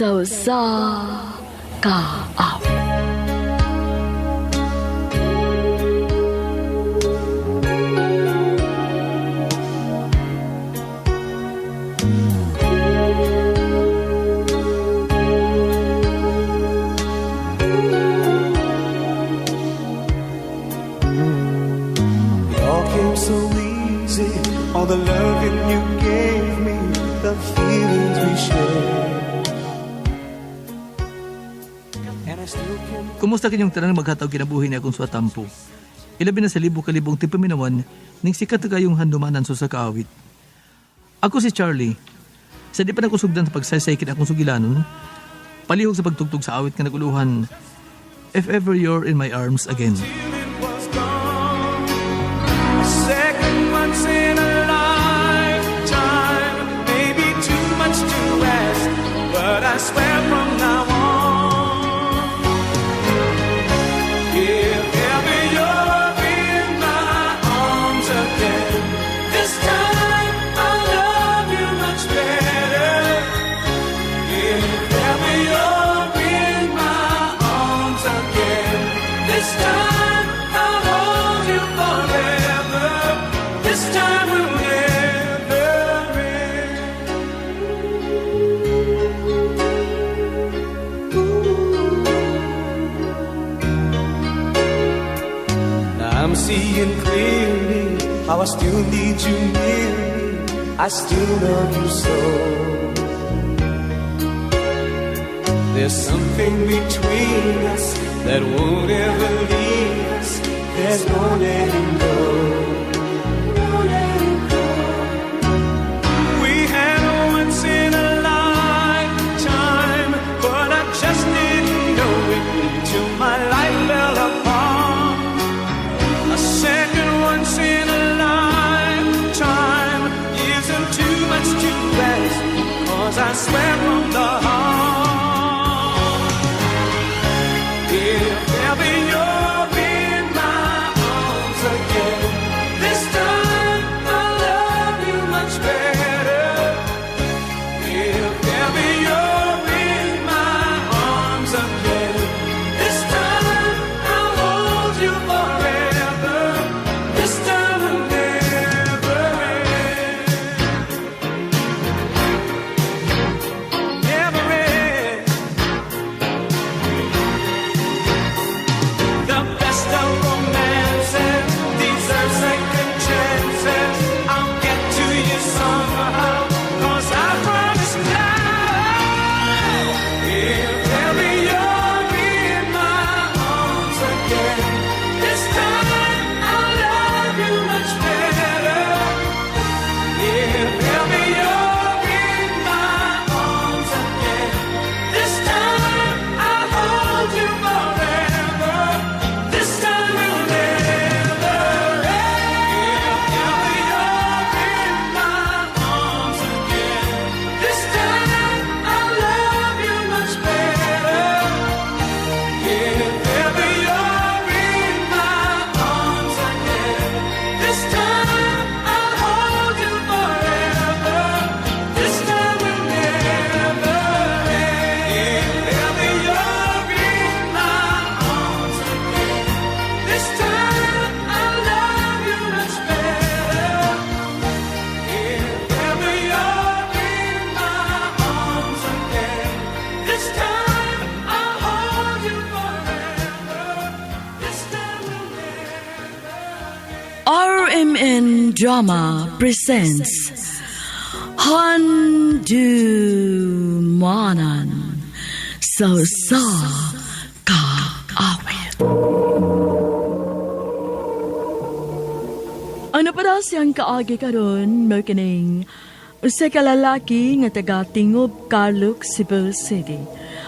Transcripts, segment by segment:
Sa usa ka awit. It all came so easy, all the loving you gave me, the feelings we shared. And I still can Kumusta kinyong tanan maghatag kinabuhi ni akong suwatampo? Ilabi na sa libo kalibong tipaminawan ning sikat na kayong handumanan sa kaawit. Ako si Charlie. Sa di pa nakusugdan sa pagsaysay kin akong sugilanon, palihog sa pagtugtog sa awit nga naguluhan, If Ever You're in My Arms Again. feel it was gone. A second once in a lifetime, maybe too much to ask, but I swear from now on, if ever you're in my arms again, this time I'll love you much better. If ever you're in my arms again, this time I'll hold you forever. This time will never end. Now I'm seeing clearly how I still need you near me. I still love you so. There's something between us that won't ever leave us. There's no letting go. No letting go. We had a once in a lifetime, but I just didn't know it until my life fell apart. A second once in a lifetime isn't too much to ask, 'cause I swear from the heart. If ever you're in my arms again, this time I'll love you much better. If ever you're in my arms again, this time I'll hold you forever. This time will never end. Never end. The best of romances deserve second chances. I'll get to you somehow, 'cause I promise now. If ever you're in my arms again, this time I'll love you much better. If ever you're in my arms again, this time I'll hold you forever. This time will never end. If ever you're in my arms again, this time I'll love you much better. If ever you're in my arms again, this time I'll hold you forever. This time will never end. If ever you're in my arms again, this time I'll love you much better. If ever you're in my arms again, this time I'll hold you forever. This time will never end. RMN Drama presents Handumanan sa usa ka awit. Ano pa daw siyang kaagi karon mo kining usa ka lalaki nga taga Tingob, Carluc, Cebu City.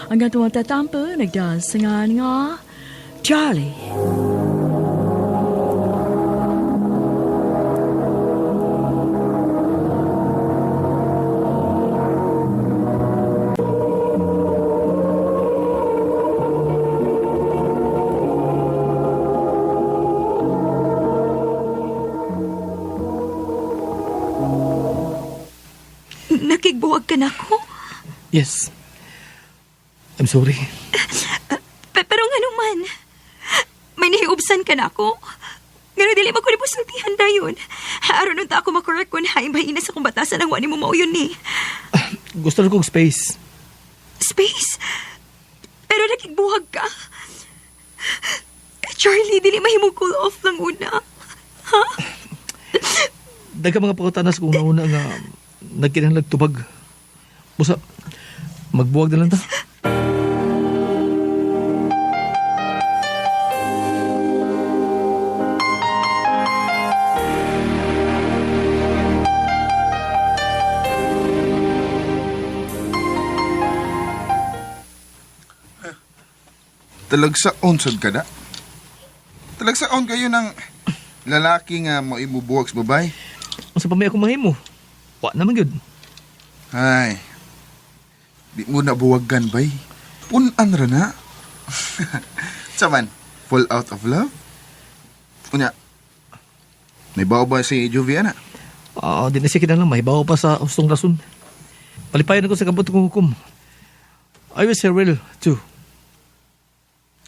Ang atong tatampo nagdasangan nga Charlie. Nakigbuwag ka na ko? Yes. I'm sorry. Pero nga naman, may nahiubsan ka na ako. Ngano dili man ko nimo sultihan dayon. Aron unta ako makorek kung hain ba ina sa kong batasan ang wani mo mao yun ni. Gusto na kong space. Space. Pero nakigbuhag ka. Charlie, dili mahimong cool off lang una. Ha? Daghang mga pangutanas kung nauna nga nagkinahanglag tubag. Busa, magbuwag na lang ta. Talagsaon sad ka na. Talagsaon kayo ng lalaki nga maimubuwag sa babae. Unsa pa may ako mahimo? Wa naman gyud. Ay, di mo na buwagan bay. Punan ra na. Saman, fall out of love? Unya, naibaw ba si Juviana? Ah, di na siya kinahanglan mahibaw pa sa hustong rason. Palipayan ako sa kabot kong hukom. I wish her well too.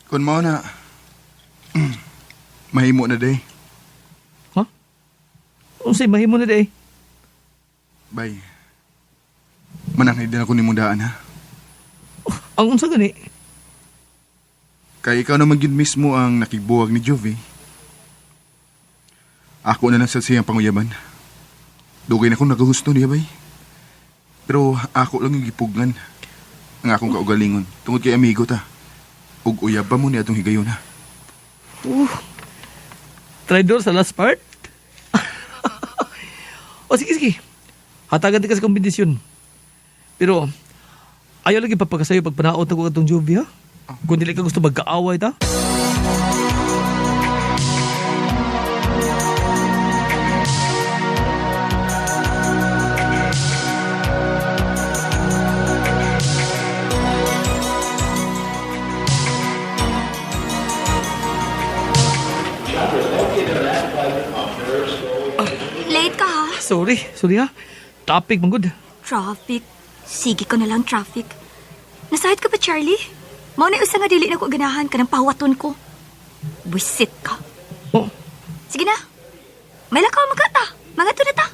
Kung mao na, mahimo na day. Ha? Unsay mahimo na day? Bay, manangay din ako ni mundaan ha. Ang unsa gani? Kaya ikaw naman yun mismo ang nakigbuwag ni Jovi. Ako na lang sa siyang panguyaban. Dugay na akong nagagusto niya, bay. Pero ako lang yung gipugngan. Ang akong kaugalingon. Tungod kay amigo ta. Ug uyab ba mo niya atong higayon ha? Traidor sa last part? O sige, sige. Hatagan di ka sa kombinasyon. Pero, ayaw lagi papakasayo pag panaot ako atong Jovi, ha? Kung dili ka gusto magkaaway ta. Late ka ha? Sorry, sorry ha. Topic man good. Traffic. Sige ko na lang traffic. Nasahid ka ba, Charlie? Mao na usa nga dili na ko ganahan ka ng pahuwaton ko. Buisit ka. Oh, Sige na. May lakaw magkata. Mga na ta.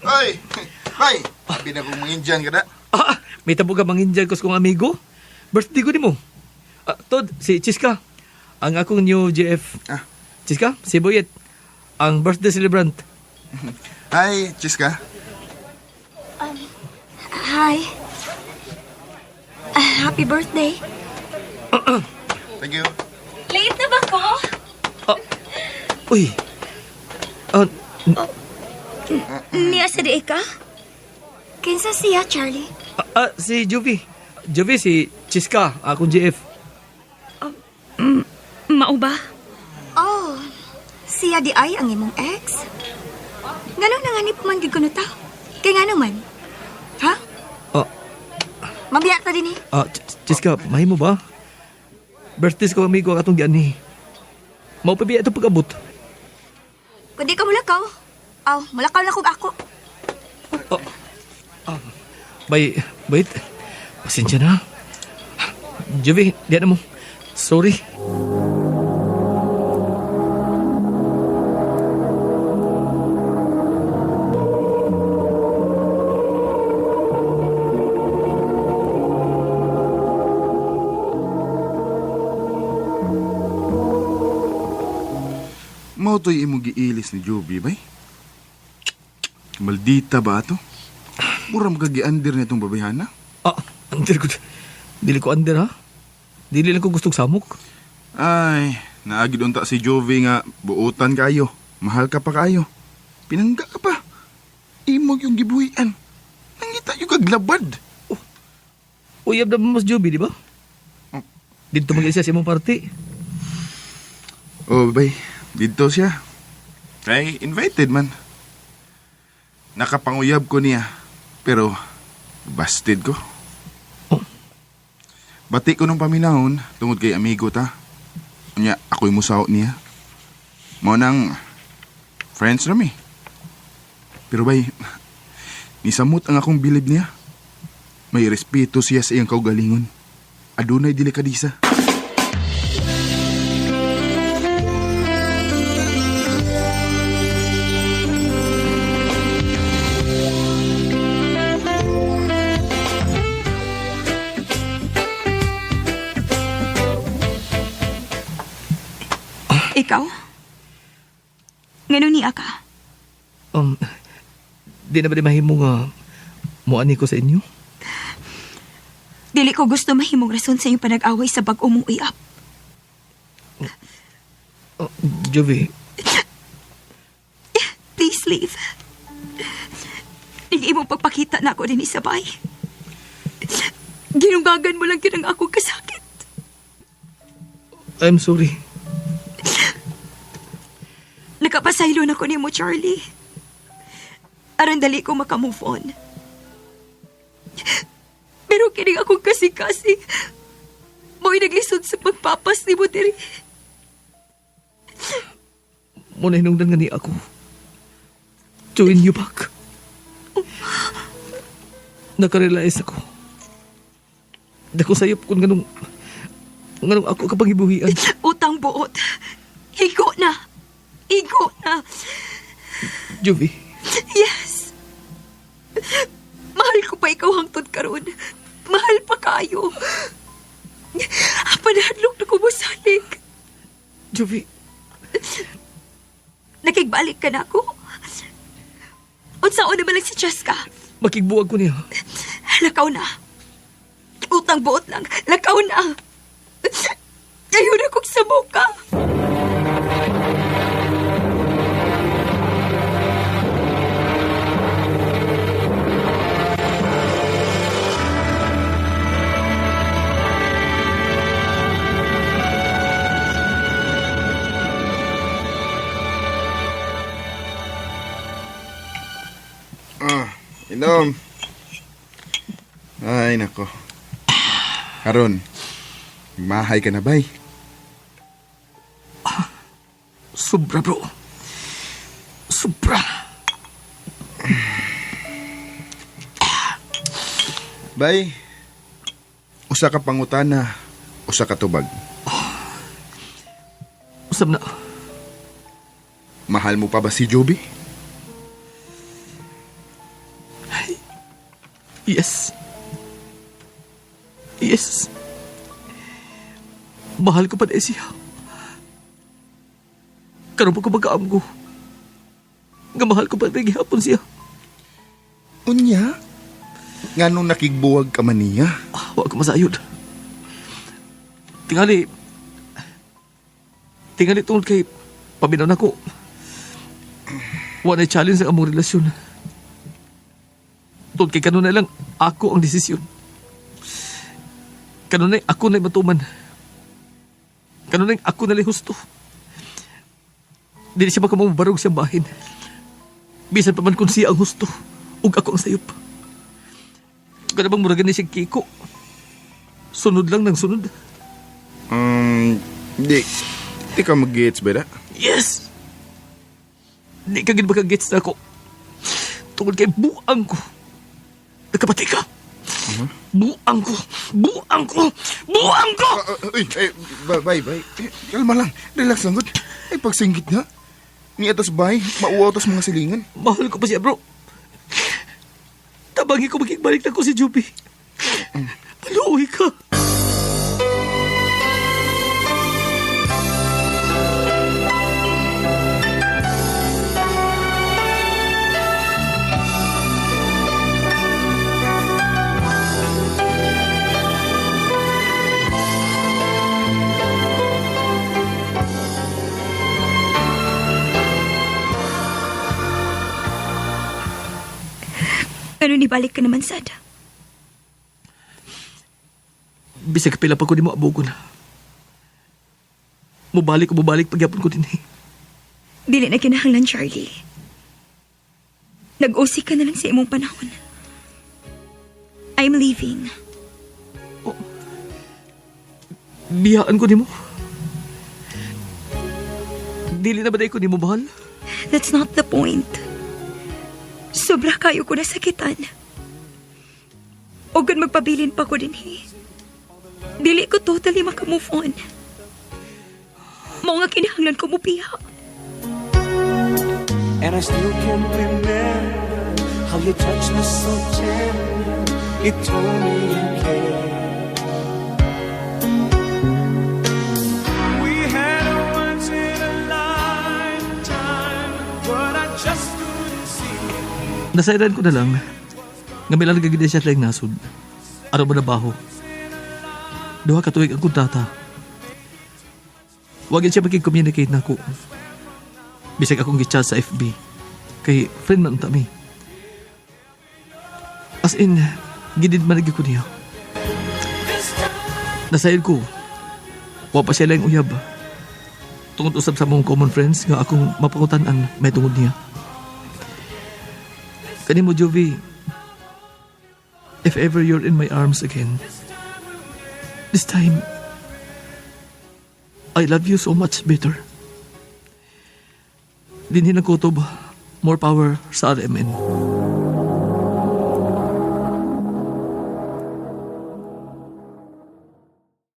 Ay! Bay! Sabi na kong mga Indian ka na. ah, may tabo ka mangindiyan ko sa kong amigo. Birthday ko nimo. Ah, Tod, si Chiska. Ang akong new GF. Ah. Chiska, si Boyet. Ang birthday celebrant. Hi, Chiska. Hi. Ah, happy birthday. Thank you. Late na ba ko? Uy. Ah, Niya sa di ka? Kinsa siya, Charlie? Si Jovi. Jovi, si Chiska, akong GF. Mao ba? Oh, siya di ay ang imong ex? Nganong nanganip man gid kuno ta? Kay ngano man? Ha? Ah, Mabiya ta dinhi. Chiska, mahimo ba? Birthday ko amigo ang atong gianhi. Mao pa biya ito pag-abot. Kung di ka mulakaw, aw, mulakaw na kog ako. Bay, wait. Pasensya na. Jovi, diyan na mo. Sorry. Mao to'y imong giilis ni Jovi, bay. Maldita ba ato? Mura magagiandir na itong babayhana. Ah, under ko. Dili ko under ha. Dili lang ko gustong samok. Ay, naagid unta si Jovi nga buotan kayo. Mahal ka pa kayo. Pinangga ka pa. Imog yung gibuhian. Nangita yung kaglabad. Uyab na mas Jovi, di ba? Dito mag sa imong party. Oh, bay. Dito siya. Ay, invited man. Nakapanguyab ko niya. Pero, busted ko. Oh. Bati ko nung paminahon tungod kay amigo ta. Unya, ako'y musaw niya. Mao nang friends rami. Pero bay, nisamot ang akong bilib niya. May respeto siya sa iyang kaugalingon. Adunay delikadisa. Ikaw? Ngano niya ka? Di na ba di mahimo nga muani ko sa inyo? Dili ko gusto mahimong rason sa iyong panag-away sa bag-o mong uyap. Oh, Jovi, Please leave. Hindi mo pagpakita na ako din isabay. Ginunggagan mo lang kinang akong kasakit. I'm sorry. Nakapasaylo na ko nimo, Charlie. Aron dali ko makamove on. Pero kining akong kasing-kasing. Mo'y naglisod sa pagpapas ni mo diri. Muna hinungdan nga ni ako. To win you back. Nakarealize ako. Dako sayop kung ganong ako kapag ibuhian. Utang buot. Higo na. Higo na. Jovi, Yes. Mahal ko pa ikaw hangtod karon. Mahal pa kayo. Panahadlok na ko mo salig. Jovi, Nakigbalik ka na ako. Unsa na balik si Cheska? makigbuwag ko niya. Lakaw na. Utang buot lang. Lakaw na. Ayaw na kong samuka. Ah, inom. Ay, nako. Karon, mahay ka na, bay. Sobra, bro. Sobra. Bay, usa ka pangutana, usa ka tubag. Usab na. Mahal mo pa ba si Joby? Yes. Yes. Mahal ko pa na siya. Karon pa ko magkaamgo. Nga mahal ko pa na gihapon siya. Unya? Nganong nakigbuwag ka man niya? Ah, wa ko masayod. Tingali. Tingali tungod kay paminaw na ko. Wa na challenge ang among relasyon. Tungod kay kanunay lang ako ang desisyon. Kanunay ako na matuman. Kanunay ako na husto. Dili siya makamubarog sa bahin. Bisan pa man kung siya ang husto ug ako ang sayop. Kada bang muragan ni siya kiko. Sunod lang ng sunod. Di. Di ka mag-gets ba da? Yes! Di ka gid makagets na ako. Tungod kay buang ko. Nagkapati ka. Buang ko! Buang ko! Buang ko! Uy, ay, bye, bye. Eh, kalma lang. Relax lang, good. Ay, pagsinggit na. Ni atas bay, mauwaw tas mga silingan. Mahal ko pa siya, bro. Tabangi ko makigbalik na ko si Juby. Paluoy ka. Ano nibalik ka naman, Sad? Bisag pila pa ko di mo abugon. Mubalik o mubalik pagyapon ko din eh. Dili na kinahanglan, Charlie. Nag-usi ka na lang sa imong panahon. I'm leaving. Oh. Biyaan ko nimo. Dili na ba ko nimo mahal? That's not the point. Sobra kayo ko nasakitan. O magpabilin pa ko dinhi. Dili ko totally maka-move on. Mao nga kinahanglan ko mubiya. And I still can remember how you touched me so tender. It told me you cared. We had a once in a lifetime, but I just couldn't see it. Nasayran ko na lang nga milarga gid siya sa nasod. Aron motrabaho. 2 ka tuig ang kontrata. Wa gyud siya makig-communicate nako. Bisag akong gi-chat sa FB. Kay friend man ta mi. As in, gididma na gyud ko niya. Nasayod ko, wa pa siya laing uyab. Tungod usab sa among common friends nga akong mapangutan-an may tungod niya. Kanimo, Jovi, if ever you're in my arms again, this time, I love you so much better. Dinhi ng kutob, more power sa RMN.